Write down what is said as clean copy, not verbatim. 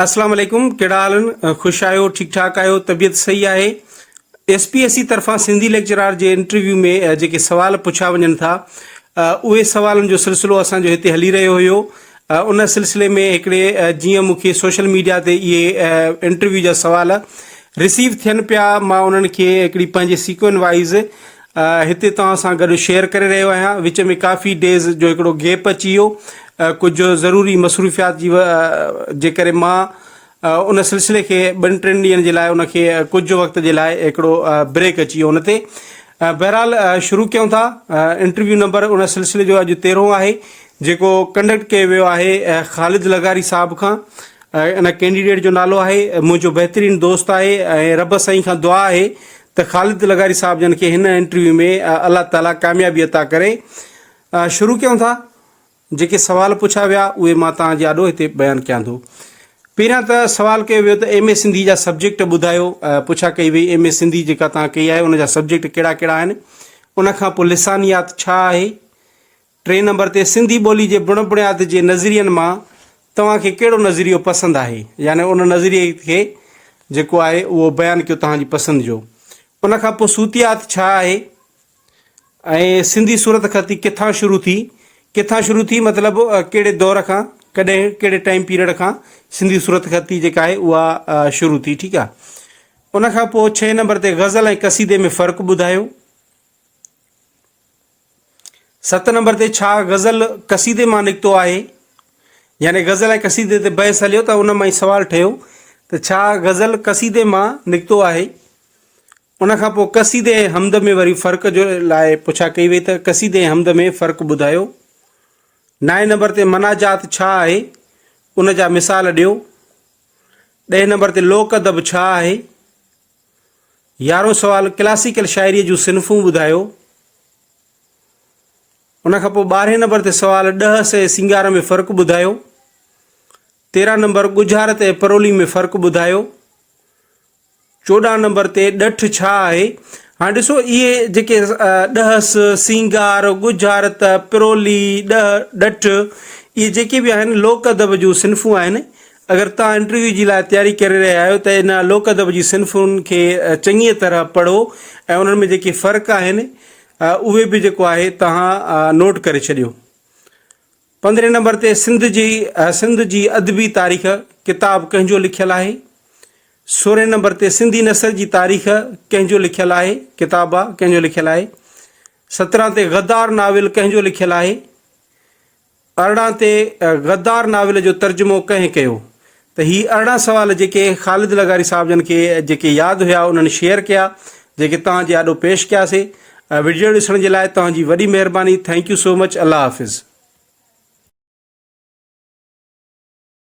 اسلام عليڪم ڪهڙا حال آهن خوش آهيو ٺيڪ ٺاڪ آهيو طبيعت صحيح آهي ايس پي ايس سي طرفان سنڌي ليڪچرار جي انٽرويو ۾ جيڪي سوال پڇيا وڃن ٿا اهي سوالن جو سلسلو اسان جو هتي هلي رهيو هيو ان سلسلي ۾ هڪڙي جيئن مون کي سوشل ميڊيا تي اهي انٽرويو جا سوال رسيو ٿين پيا مان انهن کي هڪڙي پنهنجي سيڪوئن وائز هتي توهان سان گڏ شيئر ڪري رهيو آهيان وچ ۾ ڪافي ڊيز جو هڪڙو گيپ اچي ويو ڪجهه ضروري مصروفيات جي جي ڪري مان ان سلسلي کي ٻن ٽن ڏينهن جي لاء ان کي ڪجهه وقت جي لاء هڪڙو بريڪ اچي ويو ان تي بهرحال شروع ڪيون ٿا انٽرويو نمبر ان سلسلي جو اڄ تيرهون آهي جيڪو ڪنڊڪٽ ڪيو ويو آهي خالد لغاري صاحب کان ان ڪينڊيڊيٽ جو نالو آهي منهنجو بهترين دوست آهي ۽ رب سائين کان دعا آهي ته خالد لغاري صاحب جن کي هن انٽرويو ۾ الله تعالي ڪاميابي عطا ڪري. شروع ڪيون ٿا. جيڪي سوال پڇيا ويا اهي مان توهان جي آڏو هتي بيان ڪيان ٿو. پهريان ته سوال ڪيو ويو ته ايم اي سنڌي جا سبجيڪٽ ٻڌايو. پڇا ڪئي وئي ايم اي سنڌي جيڪا توهان ڪئي آهي ان جا سبجيڪٽ ڪهڙا ڪهڙا آهن. ان کان پوء لسانيات ڇا آهي؟ ٽئين نمبر تي سنڌي ٻولي جي بڻ بڻياد جي نظرين مان توهان کي ڪهڙو نظريو پسند آهي يعني ان نظريي کي جيڪو آهي اهو بيان ڪيو توهان جي پسند جو. ان کان پوء صوتيات ڇا آهي ۽ سنڌي صورتخطي ڪٿان شروع ٿي، ڪٿان شروع ٿي مطلب ڪهڙي دور کان ڪڏهن ڪهڙي ٽائيم پيريڊ کان سنڌي صورتخطي جيڪا آهي اها شروع ٿي ٺيڪ آهي. ان کان پوء ڇهين نمبر تي غزل ۽ قصيدي ۾ فرق ٻڌايو. ست نمبر تي ڇا غزل قصيدي مان نڪتو آهي؟ يعني غزل ۽ قصيدي تي بحث هليو ته ان مان ئي سوال ٺهيو ته ڇا غزل قصيدي مان نڪتو آهي؟ ان کان پوء قصيدي ۽ حمد ۾ وري فرق جو لاء پڇا ڪئي وئي ته قصيدي ۽ حمد ۾ فرق ٻڌايو. نائين نمبر تي مناجات ڇا آهي؟ ان جا مثال ڏيو. ڏهين نمبر تي لوڪ ادب ڇا آهي؟ يارهون سوال، ڪلاسيڪل شاعريء جون صنفون ٻڌايو. ان کان پوء ٻارهين نمبر تي سوال، ڏهس ۽ سينگار ۾ فرق ٻڌايو. تيرهن نمبر، ڳجهارت ۽ پرولي ۾ فرق ٻڌايو. 14 نمبر تي ڏٺ ڇا آهي؟ هاڻي ڏسو اهي جيڪي ڏهس، سينگار، ڳجهارت، پرولي، ڏهه، ڏٺ اهي جيڪي به آهن لوڪ ادب جون صنفون آهن. اگر توهان انٽرويو جي لاء تياري ڪري رهيا آهيو ته ان لوڪ ادب جي صنفن کي چڱيء طرح پڙهو ۽ انهن ۾ جيڪي فرق آهن اهي به جيڪو آهي توهان نوٽ ڪري ڇڏيو. پندرهين نمبر تي سنڌ جي سنڌ جي ادبي تاريخ ڪتاب ڪنهن جو لکيل آهي؟ سورهين نمبر تي سنڌي نثر جي تاريخ ڪنهن جو لکيل آهي؟ ڪتاب آ ڪنهن جو لکيل آهي؟ 17 تي غدار ناول ڪنهن جو لکيل آهي؟ 18 تي غدار ناول جو ترجمو ڪنهن ڪيو؟ ته هي 18 سوال جيڪي خالد لغاري صاحب جن کي جيڪي ياد هيا انهن شيئر ڪيا جيڪي توهان جي آڏو پيش ڪياسي. وڊيو ڏسڻ جي لاء توهان جي وڏي مهرباني thank you so much Allah Hafiz.